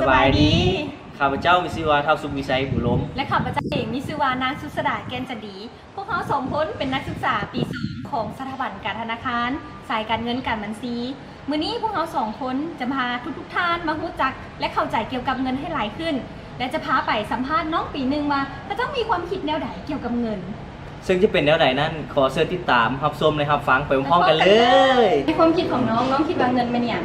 ສະບາຍດີ ຂ້າພະເຈົ້າມີຊື່ວ່າ ທ້າວ ສຸກວິໄຊ ບຸລົມ ແລະ ຂ້າພະເຈົ້າເອງມີຊື່ວ່າ ນາງ ສຸດສະດາ ແກ່ນຈັນດີ. ພວກເຮົາສອງຄົນເປັນນັກສຶກສາປີສອງຂອງສະຖາບັນການທະນາຄານ ສາຍການເງິນການບັນຊີ. ມື້ນີ້ພວກເຮົາສອງຄົນຈະພາທຸກໆທ່ານມາຮູ້ຈັກ ແລະ ເຂົ້າໃຈກ່ຽວກັບເງິນໃຫ້ຫຼາຍຂຶ້ນ ແລະ ຈະພາໄປສຳພາດນ້ອງປີໜຶ່ງວ່າ ເຂົາເຈົ້າມີຄວາມຄິດແນວໃດກ່ຽວກັບເງິນ. ເຊິ່ງຈະເປັນແນວໃດນັ້ນ ຂໍເຊີນຕິດຕາມຮັບຊົມ ແລະ ຮັບຟັງໄປພ້ອມໆກັນເລີຍ. ໃນຄວາມຄິດຂອງນ້ອງ, ນ້ອງຄິດວ່າເງິນແມ່ນຫຍັງ?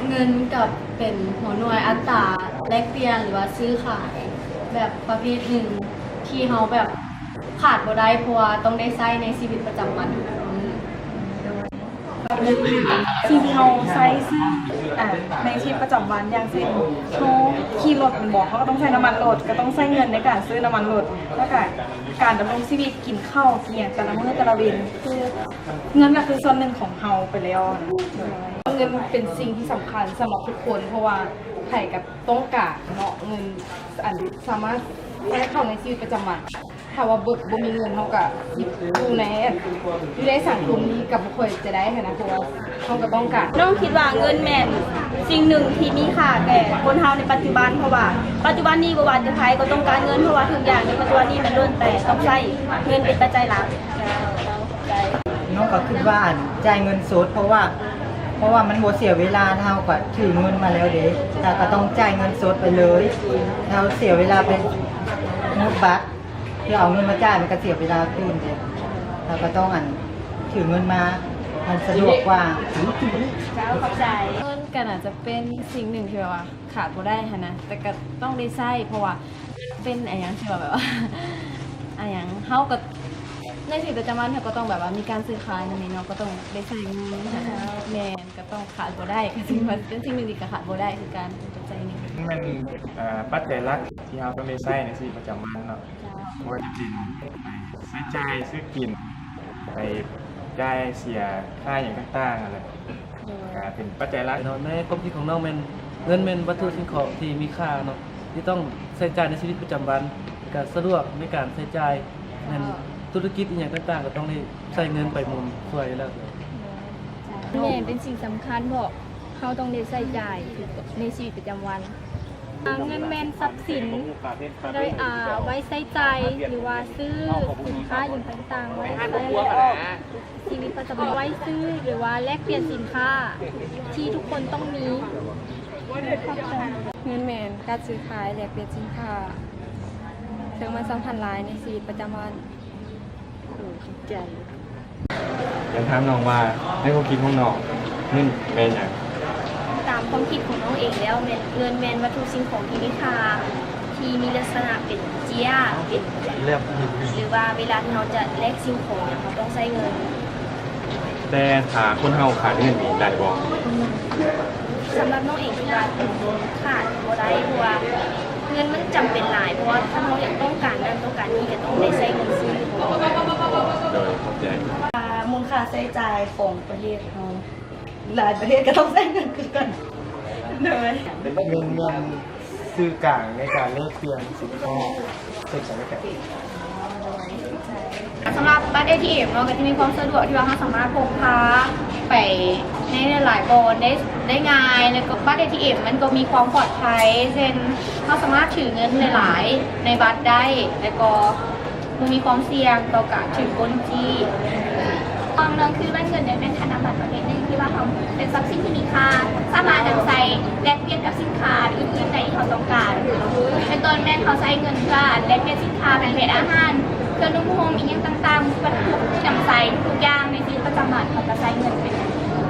ເງິນກໍເປັນຫົວໜ່ວຍອັດຕາແລກປ່ຽນ ຫຼືວ່າຊື້ຂາຍ ແບບປະເພດໜຶ່ງທີ່ເຮົາແບບຂາດບໍ່ໄດ້ ເພາະວ່າຕ້ອງໄດ້ໃຊ້ໃນຊີວິດປະຈຳວັນ. ສິ່ງທີ່ເຮົາໃຊ້ຊື້ ອາ ໃນຊີວິດປະຈຳວັນ ຢ່າງເຊັ່ນ ເຮົາຂີ່ລົດແມ່ນບໍ່ ເຮົາກໍຕ້ອງໃຊ້ນ້ຳມັນລົດ ກໍຕ້ອງໃຊ້ເງິນໃນການຊື້ນ້ຳມັນລົດ ແລ້ວກໍການດຳລົງຊີວິດ ກິນເຂົ້າກິນຫຍັງແຕ່ລະມື້ແຕ່ລະເວັນ ຄືເງິນກໍຄືສ່ວນໜຶ່ງຂອງເຮົາໄປແລ້ວ. ເງິນເປັນສິ່ງທີ່ສຳຄັນສຳລັບທຸກຄົນ ເພາະວ່າໃຜກໍຕ້ອງການເນາະ ເງິນ ອັນ ສາມາດໃຊ້ເຂົ້າໃນຊີວິດປະຈຳວັນ. ຖ້າວ່າບໍ່ ບໍ່ມີເງິນ ເຮົາກໍຢູ່ໃນ ຢູ່ໃນສັງຄົມນີ້ກໍບໍ່ຄ່ອຍຈະໄດ້ຫັ້ນນະ ເພາະວ່າເຮົາກໍຕ້ອງການ. ນ້ອງຄິດວ່າເງິນແມ່ນສິ່ງໜຶ່ງທີ່ມີຄ່າແກ່ຄົນເຮົາໃນປັດຈຸບັນ ເພາະວ່າປັດຈຸບັນນີ້ບໍ່ວ່າແຕ່ໃຜກໍຕ້ອງການເງິນ ເພາະວ່າທຸກຢ່າງໃນປັດຈຸບັນນີ້ມັນລ້ວນແຕ່ຕ້ອງໃຊ້ເງິນເປັນປັດໄຈຫຼັກ. ນ້ອງກໍຄິດວ່າ ອັນ ຈ່າຍເງິນສົດ ເພາະວ່າ ເພາະວ່າມັນບໍ່ເສຍເວລາ ເຮົາກໍຖືເງິນມາແລ້ວເດ້ ແລ້ວກໍຕ້ອງຈ່າຍເງິນສົດໄປເລີຍ ເຮົາເສຍເວລາໄປຮູດບັດ ເພື່ອເອົາເງິນມາຈ່າຍ ມັນກໍເສຍເວລາຕື່ມເດ້ ເຮົາກໍຕ້ອງ ອັນ ຖືເງິນມາ ມັນສະດວກກວ່າ. ເຈົ້າ ເຂົ້າໃຈ. ເງິນກໍໜ້າຈະເປັນສິ່ງໜຶ່ງທີ່ແບບວ່າຂາດບໍ່ໄດ້ຫັ້ນນະ ແຕ່ກໍຕ້ອງໄດ້ໃຊ້ ເພາະວ່າເປັນອີ່ຫຍັງທີ່ວ່າແບບວ່າ ອີ່ຫຍັງ ເຮົາກໍໃນຊີວິດປະຈຳວັນເຮົາກໍຕ້ອງແບບວ່າມີການຊື້ຂາຍນັ້ນນີ້ເນາະ ກໍຕ້ອງໄດ້ໃຊ້ເງິນຫັ້ນນະ. ແມ່ນ ກໍຕ້ອງຂາດບໍ່ໄດ້ ກໍຖືວ່າເປັນສິ່ງໜຶ່ງທີ່ກໍຂາດບໍ່ໄດ້ຄືກັນ ປັດໄຈໜຶ່ງ. ມັນແມ່ນ ເອີ ປັດໄຈຫຼັກທີ່ເຮົາຕ້ອງໄດ້ໃຊ້ໃນຊີວິດປະຈຳວັນເນາະ ເຈົ້າ ບໍ່ວ່າຈະເປັນໄປໃຊ້ຈ່າຍ ຊື້ກິນ ໄປຈ່າຍເສຍຄ່າຫຍັງຕ່າງໆ ນັ້ນແຫຼະ ໂດຍ ກໍເປັນປັດໄຈຫຼັກເນາະ. ໃນຄວາມຄິດຂອງນ້ອງແມ່ນ ເງິນແມ່ນວັດຖຸສິ່ງຂອງທີ່ມີຄ່າເນາະ ທີ່ຕ້ອງໃຊ້ຈ່າຍໃນຊີວິດປະຈຳວັນ ແລ້ວກໍສະດວກໃນການໃຊ້ຈ່າຍ ແມ່ນ ເຈົ້າ ທຸລະກິດອີ່ຫຍັງຕ່າງໆ ກໍຕ້ອງໄດ້ໃຊ້ເງິນໄປໝູນຊ່ວຍຢູ່ແລ້ວ. ແມ່ນ ເປັນສິ່ງສຳຄັນ ເພາະເຮົາຕ້ອງໄດ້ໃຊ້ຈ່າຍໃນຊີວິດປະຈຳວັນ. ເງິນແມ່ນຊັບສິນ ໄດ້ ອ່າ ໄວ້ໃຊ້ຈ່າຍ ຫຼືວ່າຊື້ສິນຄ້າຫຍັງຕ່າງໆ ໄວ້ໃຊ້ອອກຊີວິດປະຈຳວັນ ໄວ້ຊື້ ຫຼືວ່າແລກປ່ຽນສິນຄ້າທີ່ທຸກຄົນຕ້ອງມີ. ເງິນແມ່ນການຊື້ຂາຍແລກປ່ຽນສິນຄ້າ ເຊິ່ງມັນສຳຄັນຫຼາຍໃນຊີວິດປະຈຳວັນ. ໂດຍ ເຂົ້າໃຈ. ຢາກຖາມນ້ອງວ່າ ໃນຄວາມຄິດຂອງນ້ອງ ເງິນແມ່ນຫຍັງ? ຕາມຄວາມຄິດຂອງນ້ອງເອງແລ້ວແມ່ນ ເງິນແມ່ນວັດຖຸສິ່ງຂອງທີ່ມີຄ່າ ທີ່ມີລັກສະນະເປັນເຈ້ຍ ເປັນ ຫຼືວ່າເວລາທີ່ເຮົາຈະແລກສິ່ງຂອງຫຍັງ ເຮົາຕ້ອງໃຊ້ເງິນ. ແຕ່ຖ້າຄົນເຮົາຂາດເງິນນີ້ໄດ້ບໍ່? ສຳລັບນ້ອງເອງຄິດວ່າຂາດບໍ່ໄດ້ ເພາະວ່າເງິນມັນຈຳເປັນຫຼາຍ ເພາະວ່າຖ້າເຮົາຢາກຕ້ອງການນັ້ນຕ້ອງການນີ້ ກໍຕ້ອງໄດ້ໃຊ້ເງິນຊື້. ໂດຍ ເຂົ້າໃຈ. ອ່າ ມູນຄ່າໃຊ້ຈ່າຍຂອງປະເທດເຮົາ ຫຼາຍປະເທດກໍຕ້ອງໃຊ້ເງິນຄືກັນ. ໂດຍ ເງິນແມ່ນສື່ກາງໃນການແລກປ່ຽນສິນຄ້າເຊິ່ງກັນແລະກັນ. ສຳລັບບັດເອທີເອັມເນາະ ກໍຈະມີຄວາມສະດວກທີ່ວ່າເຮົາສາມາດພົກພາໄປໃນຫຼາຍໆບ່ອນໄດ້ ໄດ້ງ່າຍ ແລ້ວກໍບັດເອທີເອັມມັນກໍມີຄວາມປອດໄພ ເຊັ່ນ ເຮົາສາມາດຖືເງິນຫຼາຍໆໃນບັດໄດ້ ແລ້ວກໍ ບໍ່ມີຄວາມສ່ຽງຕໍ່ການຖືກໂກງຈີ້. ຂອງນ້ອງຄືວ່າເງິນນີ້ແມ່ນທະນະບັດປະເພດໜຶ່ງທີ່ວ່າເຮົາເປັນຊັບສິນທີ່ມີຄ່າ ສາມາດນຳໃຊ້ແລກປ່ຽນກັບສິນຄ້າອື່ນໆໃດທີ່ເຮົາຕ້ອງການ. ເປັນຕົ້ນແມ່ນເຮົາໃຊ້ເງິນເພື່ອແລກປ່ຽນສິນຄ້າປະເພດອາຫານ, ເຄື່ອງນຸ່ງຫົ່ມ ອີ່ຫຍັງຕ່າງໆ ວັດຖຸນຳໃຊ້ທຸກຢ່າງໃນຊີວິດປະຈຳວັນ ເຮົາກໍໃຊ້ເງິນເປັນ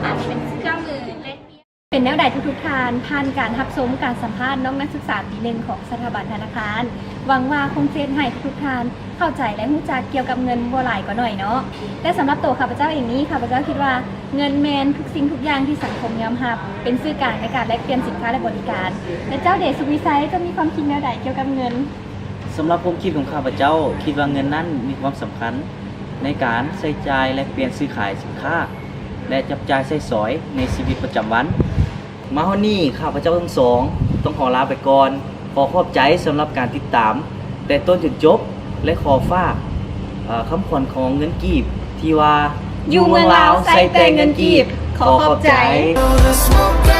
ອາ ເປັນເຄື່ອງມືແລກປ່ຽນ. ເປັນແນວໃດທຸກໆທ່ານ ຜ່ານການຮັບຊົມການສຳພາດນ້ອງນັກສຶກສາປີໜຶ່ງຂອງສະຖາບັນທະນາຄານ? ຫວັງວ່າຄົງຈະເຮັດໃຫ້ທຸກໆທ່ານເຂົ້າໃຈ ແລະ ຮູ້ຈັກກ່ຽວກັບເງິນບໍ່ຫຼາຍກໍໜ້ອຍເນາະ. ແລະ ສຳລັບໂຕຂ້າພະເຈົ້າເອງນີ້ ຂ້າພະເຈົ້າຄິດວ່າເງິນແມ່ນທຸກສິ່ງທຸກຢ່າງທີ່ສັງຄົມຍອມຮັບ ເປັນສື່ກາງໃນການແລກປ່ຽນສິນຄ້າ ແລະ ບໍລິການ. ແລະ ເຈົ້າເດ ສຸກວິໄຊ ເຈົ້າມີຄວາມຄິດແນວໃດກ່ຽວກັບເງິນ? ສຳລັບຄວາມຄິດຂອງຂ້າພະເຈົ້າ ຄິດວ່າເງິນນັ້ນມີຄວາມສຳຄັນໃນການໃຊ້ຈ່າຍແລກປ່ຽນຊື້ຂາຍສິນຄ້າ ແລະ ຈັບຈ່າຍໃຊ້ສອຍໃນຊີວິດປະຈຳວັນ. ມາຮອດນີ້ ຂ້າພະເຈົ້າທັງສອງຕ້ອງຂໍລາໄປກ່ອນ. ຂໍຂອບໃຈສຳລັບການຕິດຕາມແຕ່ຕົ້ນຈົນຈົບ ແລະ ຂໍຝາກ ເອີ ຄຳຂວັນຂອງເງິນກີບທີ່ວ່າ ຢູ່ເມືອງລາວໃຊ້ແຕ່ເງິນກີບ. ຂໍຂອບໃຈ.